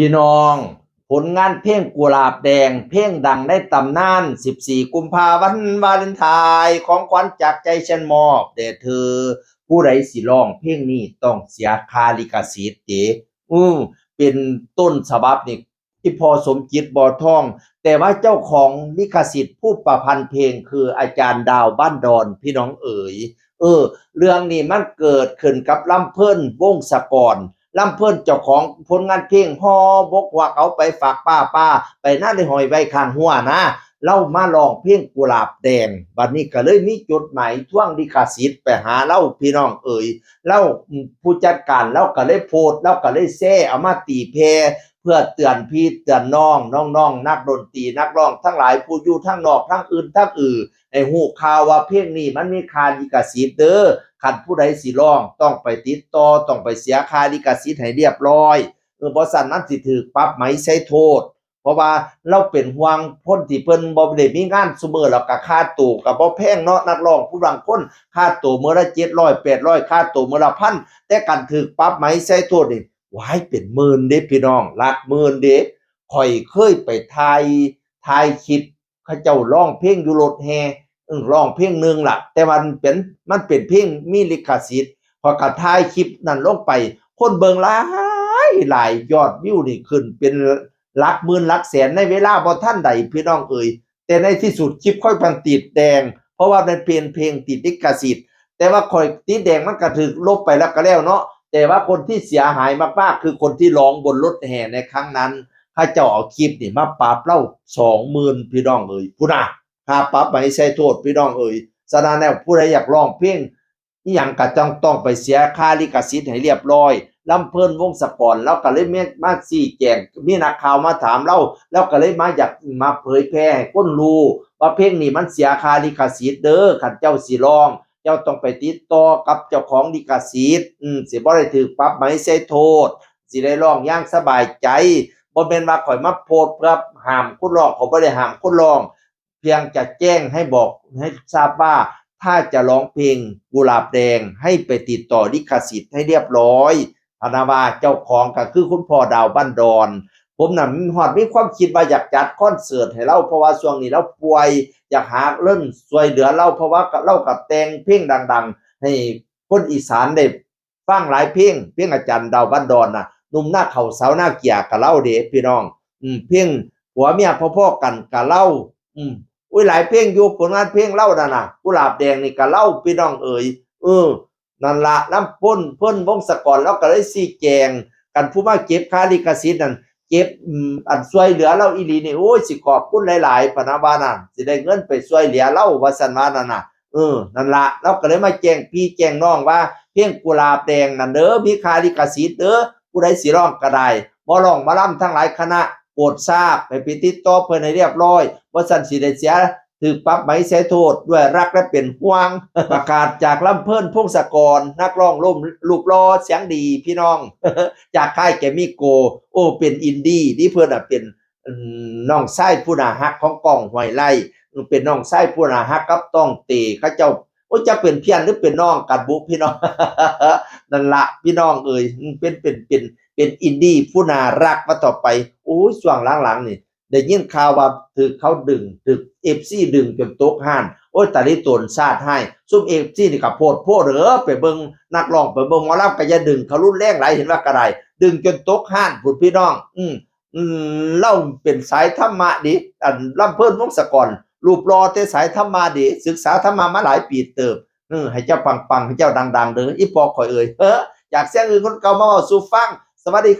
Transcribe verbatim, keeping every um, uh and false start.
พี่น้อง ผลงานเพลงกุหลาบแดง เพลงดังในตำนาน สิบสี่ กุมภาวันวาเลนไทน์ ของขวัญจากใจฉันมอบแด่เธอ ผู้ใดสิร้องเพลงนี้ต้องเสียค่าลิขสิทธิ์เด้ อือ เป็นต้นฉบับนี่ อีพ่อสมจิต บ่อทอง แต่ว่าเจ้าของลิขสิทธิ์ผู้ประพันธ์เพลงคืออาจารย์ดาวบ้านดอน พี่น้องเอ๋ย เออ เรื่องนี้มันเกิดขึ้นกับลำเพิ่น วงศกร ลำเพิ่นเจ้าของผลงานเพลง ห่อบกฮวกเอาไปฝากป้า ป้า ไปนาได้ห้อยไว้ข้างฮั้วนะ ลาวมาร้องเพลงกุหลาบแดง บัดนี้ก็เลยมีจดหมายทวงลิขสิทธิ์ไปหาลาว พี่น้องเอ๋ย ลาว อืม ผู้จัดการลาวก็เลยโพสต์ ลาวก็เลยแชร์ เอามาตีแผ่ เพื่อเตือนพี่เตือนน้อง น้องๆ นักดนตรี นักร้องทั้งหลาย ผู้อยู่ทั้งนอก ทั้งอื่น ทั้งอือ ให้ฮู้ข่าวว่าเพลงนี้มันมีค่าลิขสิทธิ์เด้อ คันผู้ใดสิร้อง ต้องไปติดต่อ ต้องไปเสียค่าลิขสิทธิ์ให้เรียบร้อย เออ บ่ซั้นมันสิถูกปรับไหมใส่โทษ เพราะว่าลาวเป็นห่วงคนที่เพิ่นบ่ได้มีงานซุมื้อ แล้วก็ค่าตั๋วก็บ่แพงเนาะ นักร้องผู้บางคนค่าตั๋วมื้อละ เจ็ดร้อย แปดร้อย ค่าตั๋วมื้อละ พัน แต่คันถูกปรับไหมใส่โทษนี่ ว้าย เป็นหมื่นเด้พี่น้อง หลักหมื่นเด้ ข้อยเคยไปถ่าย ถ่ายคลิป เขาเจ้าร้องเพลงอยู่รถแห่ เออ ร้องเพลงหนึ่งล่ะ แต่ว่ามันเป็น มันเป็นเพลงมีลิขสิทธิ์ ข้อยก็ถ่ายคลิปนั้นลงไป คนเบิ่งหลายหลาย ยอดวิวนี่ขึ้นเป็นหลักหมื่นหลักแสนในเวลาบ่ทันใด พี่น้องเอ๋ย แต่ในที่สุดคลิปข้อยมันติดแดง เพราะว่ามันเป็นเพลงติดลิขสิทธิ์ แต่ว่าข้อยติดแดงมันก็ถูกลบไปแล้วก็แล้วเนาะ แต่ว่าคนที่เสียหายมากๆ คือคนที่ร้องบนรถแห่ในครั้งนั้น เขาเจ้าเอาคลิปนี่มาปรับลาว สองหมื่น พี่น้องเอ๋ย พุ้นน่ะ ค่าปรับไหมใส่โทษ พี่น้องเอ๋ย ฉะนั้นแล้วผู้ใดอยากร้องเพลงอิหยังก็ต้อง ต้องไปเสียค่าลิขสิทธิ์ให้เรียบร้อย ลำเพิ่น วงศกร ลาวก็เลยมา มาชี้แจง มีนักข่าวมาถามลาว ลาวก็เลยมาอยากมาเผยแผ่ให้คนรู้ว่าเพลงนี้มันเสียค่าลิขสิทธิ์เด้อ คันเจ้าสิร้อง เจ้าต้องไปติดต่อกับเจ้าของลิขสิทธิ์ อืม สิบ่ได้ถูกปรับไหมใส่โทษ สิได้ร้องอย่างสบายใจ บ่แม่นว่าข้อยมาโพสต์เพื่อห้ามคนร้อง ข้อยบ่ได้ห้ามคนร้อง เพียงจะแจ้งให้บอกให้ทราบว่า ถ้าจะร้องเพลงกุหลาบแดง ให้ไปติดต่อลิขสิทธิ์ให้เรียบร้อย พะนะว่า เจ้าของก็คือคุณพ่อดาวบ้านดอน ผมน่ะฮอดมีความคิดว่าอยากจัดคอนเสิร์ตให้ลาว เพราะว่าช่วงนี้ลาวป่วย อยากหาเงินช่วยเหลือลาว เพราะว่าลาวก็แต่งเพลงดังๆ ให้คนอีสานได้ฟังหลายเพลง เพลงอาจารย์ดาวบ้านดอนน่ะ หนุ่มนาข้าวสาวนาเกียก็ลาวเด้พี่น้อง อืม เพลงผัวเมียพอๆกันก็ลาว อืม อุ้ย หลายเพลงอยู่ ผลงานเพลงลาวนั่นน่ะ กุหลาบแดงนี่ก็ลาว พี่น้องเอ๋ย เออ นั่นละ ลำเพิ่น เพิ่น วงศกร ลาวก็เลยชี้แจง คันผู้มาเก็บค่าลิขสิทธิ์นั่น เก็บ อืม อันช่วยเหลือลาวอีหลีนี่ โอ้ย สิขอบคุณหลายๆ พะนะว่านั่น สิได้เงินไปช่วยเหลือลาว ว่าซั่นว่านั่นน่ะ เออ นั่นละ ลาวก็เลยมาแจ้งพี่แจ้งน้องว่า เพลงกุหลาบแดงนั่นเด้อ มีค่าลิขสิทธิ์เด้อ ผู้ใดสิร้องก็ได้ หมอร้องหมอลำทั้งหลายคณะ โปรดทราบ ให้ไปติดต่อเพิ่นให้เรียบร้อย บ่ซั้นสิได้เสีย ถูกปรับไหมใส่โทษ ด้วยรักและเป็นห่วง ประกาศจากลำเพิ่น พงศกร นักร้องร่ม รูปหล่อเสียงดีพี่น้อง จากค่ายแกรมมี่โกลด์ โอ้ เป็นอินดี้ นี่เพิ่นน่ะเป็น อืม น้องชายผู้น่าฮักของก้อง ห้วยไร่ เป็นน้องชายผู้น่าฮักกับต้องเต เขาเจ้า โอ้ จักเป็นเพี้ยนหรือเป็นน้องกันบุพี่น้อง นั่นละพี่น้องเอ๋ย เป็น เป็น เป็น เป็นอินดี้ผู้น่าฮักมาต่อไป โอ้ย ช่วงหลังๆ นี่ ได้ยินข่าวว่าถูกเขาดึง ถูกเอฟซีดึงจนตกฮ้าน โอ้ย ตายแล้ว ตนชาติฮ้าย ซุมเอฟซีนี่ก็โพดโพเด้อ ไปเบิ่งนักร้อง ไปเบิ่งหมอลำก็อย่าดึงเขารุนแรงหลาย เห็นว่าก็ได้ ดึงจนตกฮ้านพุ้นพี่น้อง อืม อืม ลาวเป็นสายธรรมะเด้ อันลำเพิ่น พงศกร รูปหล่อแต่สายธรรมะเด้ ศึกษาธรรมะมาหลายปีเติบ เออ ให้เจ้าปังๆ ให้เจ้าดังๆ เด้อ อีพ่อข้อยเอ๋ย เฮ้อ จากเสียงอื่นคนเก่ามาเว้าสู่ฟัง สวัสดีครับ